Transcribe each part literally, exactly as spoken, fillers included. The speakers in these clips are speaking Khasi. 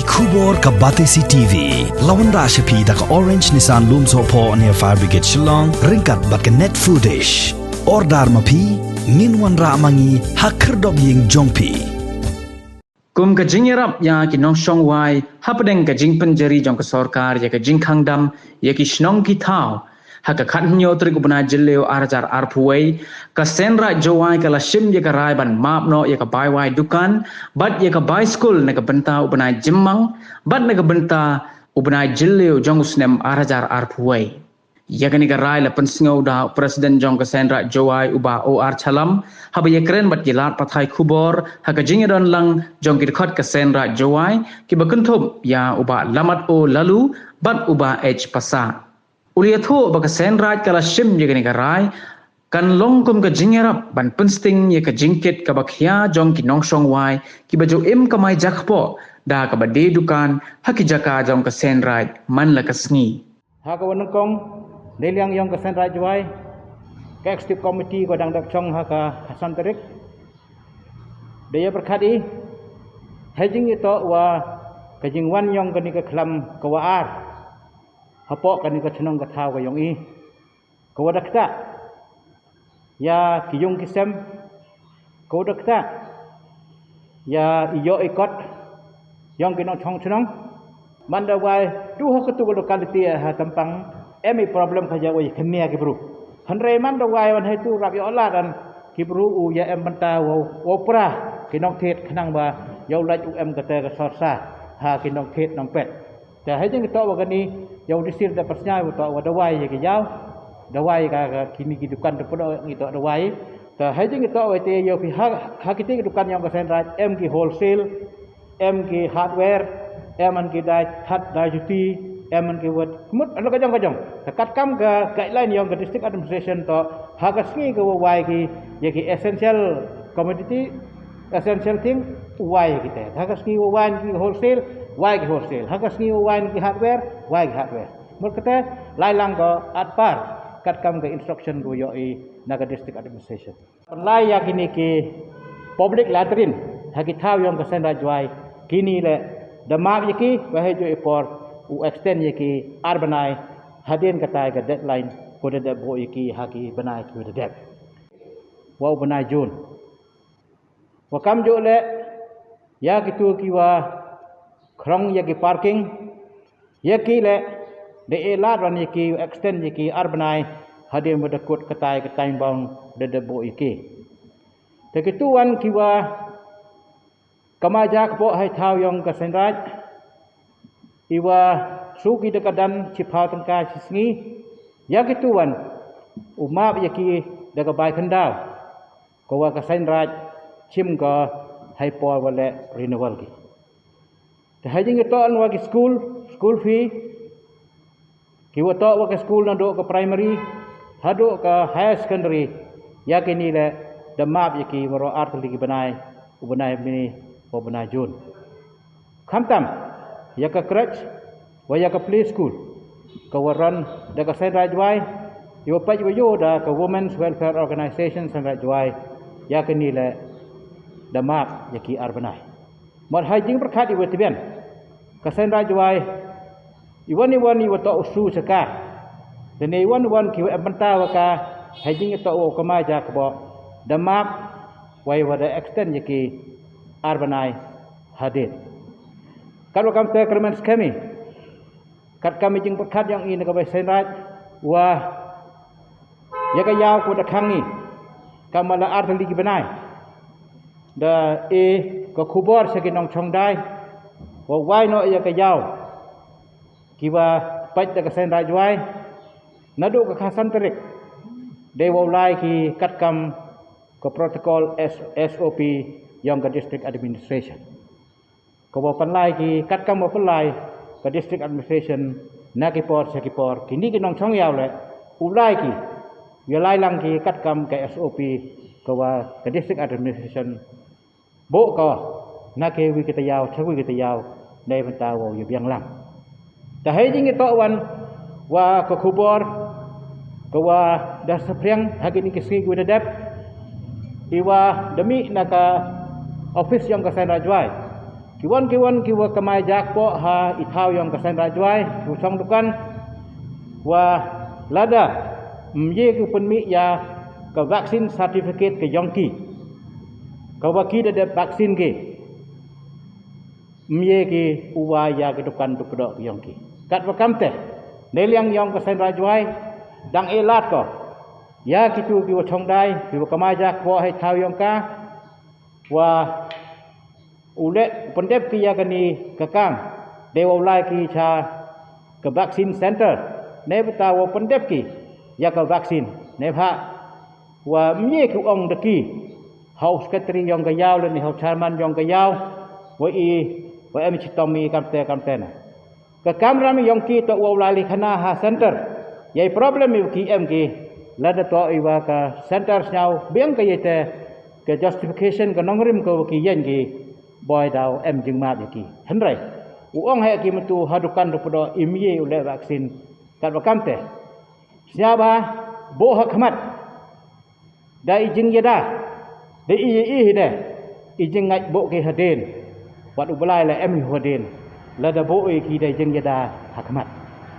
Khubor ka Batesi T V. La wanrah sha phi da ka Orange Nissan Lumsohphoh near Fire Brigade Shillong, ryngkat bad ka Net Foodish. Order ma phi, ngin wanrah ma ngi ha khyrdop ïing jong phi. Kum ka jingïarap ïa ki nongshong wai hapdeng ka jingpynjari jong ka sorkar ïa ka jingkhang dam ïa ki shnong ki thaw, ha ka khathynñiew tarik u bnai Jylliew ar hajar arphew wei, ka Seiñ Raij Jowai ka la shim ïa ka rai ban map noh ïa ka bai wai dukan bad ïa ka bai skul na ka bynta u bnai Jymmang bad na ka bynta u bnai Jylliew jong u snem ar hajar arphew wei. Ïa kane ka rai la pynsngew da u President jong ka Seiñ Raij Jowai u Bah O R Challam haba ïakren bad ki lad pathai khubor ha ka jingïadon lang jong ki dkhot ka Seiñ Raij Jowai kiba kynthup ïa u Bah Lammat O Laloo bad u Bah H Passah. U la ïathuh ba ka Seiñ Raij ka la shim ïa kane ka rai kan long kum ka jingïarap ban pynsting ïa ka jingkit kaba khia jong ki nongshong wai kiba ju im kamai jakpoh da kaba die dukan ha ki jaka jong ka Seiñ Raij man la ka sngi. Ha kaba nyngkong, na liang jong ka Seiñ Raij Jowai, ka Executive Committee ka dang dep shong ha ka san tarik. Da ïa pyrkhat i, ha jingïatoh wa ka jingwan jong kane ka khlam ka wa ar hapoh kane ka chnong ka thaw ka jong i, ka wa da ktah ïa ki ïung ki sem, ka wa da ktah ïa i ïoh i kot jong ki nongshong chnong. Man da wai tu ha katu ka locality ha Tampang, em i problem ka ja wai khynnia ki bru. Hynrei man da wai wan haitu rap ïoh lad dan ki bru u ïa em bynta wa, wa pra ki nongthied khnang ba ïoh lait u em kata ka sorsa ha ki nongthied nongpet. Te ha jingïatoh wa kane, ïa u D C da pynsngew u ïatoh wa da wai ïa ki ïaw, da wai ka, ka kine ki dukan da pyndoh ngi ïatoh da wai. Te ha jingïatoh wa te ïa phi ha, ha kite ki dukan jong ka Seiñ Raij, em ki wholesale, em ki hardware, em man ki dai that dai juti, em man ki wat mut la ka jong ka jong. Te katkam ka guideline jong ka district administration to ha ka sngi ka wa wai ki ïa ki essential commodity, essential thing, wai kita. Ha ka sngi wa wai ki wholesale, wai ki wholesale. Ha ka sngi wa wai ki hardware, wai ki hardware. Mut kata, lai lang ka at par katkam ka instruction ka wa ïoh i na ka district administration. Pynlai ïa kine ki public latrine ha ki thaw jong ka Seiñ Raij Jowai, kine le da map ïa ki, wa ha ju i por u extend ïa ki ar bnai hadien katai ka deadline ko da dep buh ïa ki ha ki bnai ki wa da dep, wa u bnai June. Wa kam ju le ïa kitu ki wa khrong ïa ki parking, ïa ki le da e lad wan ïa ki, extend ïa ki ar bnai hadien wa da kut katai ka time bound da dep buh ïa ki. Te kitu wan ki wa kamai jakpoh ha i thaw jong ka Seiñ Raij, i wa shu ki da ka dam shiphew tyngka shi sngi, ïa kitu wan u map ïa ki da ka bai khyndaw, ka wa ka Seiñ Raij shim ka ha i por wa leh renewal ki. Te ha jingïatoh wa ki school, school fee, ki wa toh wa ka school naduh ka primary haduh ka higher secondary, ïa kine le da map ïa ki waroh ar tylli ki bnai, u bnai May wa u bnai June. Khamtam ïa ka crèche wa ïa ka play school, ka wa run da ka Seiñ Raij Jowai, i wa peit wa ïoh da ka Women's Welfare Organization Seiñ Raij Jowai, ïa kine le da map ïa ki ar bnai. Mut ha jingpyrkhat i wa tbian, ka Seiñ Raij Jowai, i wan i wan i wa toh u shu sha ka, te ne i wan i wan ki wa em bynta wa ka, ha jingïatoh wa u kamai jakpoh, da map wa i wa da extend ïa ki ar bnai hadien. Katwa kam te kyrmen skhem i, katkam i jingpyrkhat jong i na ka bai Seiñ Raij, wa ïa ka ïaw ko da khang i, kam wa la ar tylli ki bnai, da e ka khubor sha ki nongshong dai, wa wai noh ïa ka ïaw ki wa peit da ka Seiñ Raij Jowai naduh ka khatsan tarik, dei wa u lai ki katkam ka protocol S-, S O P jong ka district administration. Ka wa pynlai ki katkam wa pynlai ka district administration na ki por sha ki por, kine ki nongshong ïaw le u lai ki, ïa lai lang ki katkam ka S O P ka wa ka district administration buh ka na ki wi ki ta ïaw sha wi ki ta ïaw, na i bynta wa ïa biang lang. Te ha jingïatoh wan wa ka khubor ka wa da saphriang ha kine ki sngi ki wa da dep, i wa da mih na ka office jong ka Seiñ Raij Jowai, Kiwon kiwon kiwa kamai jakpoh ha i thaw yong ka seng Rajwai, kiwa chong dukan, wa lada ym ye ki pynmih ya ka vaccine certificate ka yong ki, kawa ki da dep vaccine ki, ym ye ki u wai ya ki dukan dup doh ki yong ki. Katwa kamte, neiliang yong ka seng Rajwai dang e lad ko ya kitu kiwa chongdai, kiwa kamai jakpoh ha i thaw yong ka, wa u leh pyndep ki ya kani ka kam, dei wow lai ki cha ka vaccine center, neibynta wow pyndep ki ya ka vaccine, neibhah wa ym ye ki ong da ki ha u secretary yong ka yaw lane ha u chairman yong ka yaw, wa i, wa em chitom i kamte kamte na. Ka kamram yong ki toh wow lai likhana ha center. Yei problem iwa ki em ki, lada toh iwa ka center sñiaw biang ka, yei te ka justification ka nongrim kawa ki yeng ki, boi daw em jingmap ya ki. Hynrei u ong ha ki mynta ha dukan dup doh ym ye u leh vaccine. Katwa kamte, sñiawbha booh ha khmat da i jingyada, da i i hi de, i jingngait booh ki hadien, wat u Blai la em hi hadien, lada booh i ki da i jingyada ha khmat.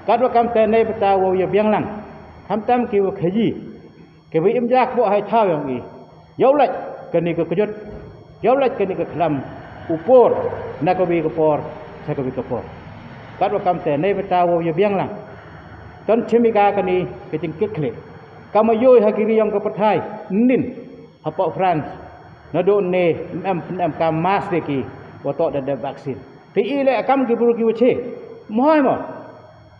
Katwa kamte, neibynta wow ya biang lang, khamtam kiwa khayi, kiwa im jakpoh ha i thaw yong i, yow lait kani ka kjut, yow lait kani ka khlam, u por na kawi ka por cha kawi ka por. Katwa kamte, neibynta wow ya biang lang, ton chim i ka kani ka jingkitkhlieh, kam wa yoh ha ki ri yong ka pyrthai, nin hapoh France, naduh ne em, em kam mask de ki, wa toh da dep vaccine. Te i leh kam ki bru kiwa che, mohoi mo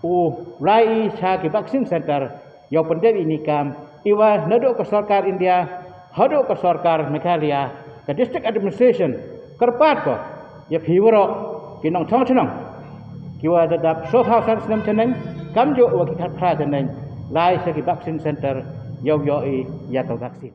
u lai i cha ki vaccine center, yow pyndep i ni kam, iwa naduh ka sorkar India haduh ka sorkar Meghalaya, ka district administration, kyrpad ko ya phi waroh ki nongchong chnong, kiwa da dap soo phaw san snem chaneng, kamjooh wa ki khatphra chaneng, lai cha ki vaccine center, yow yoh i ya ka vaccine.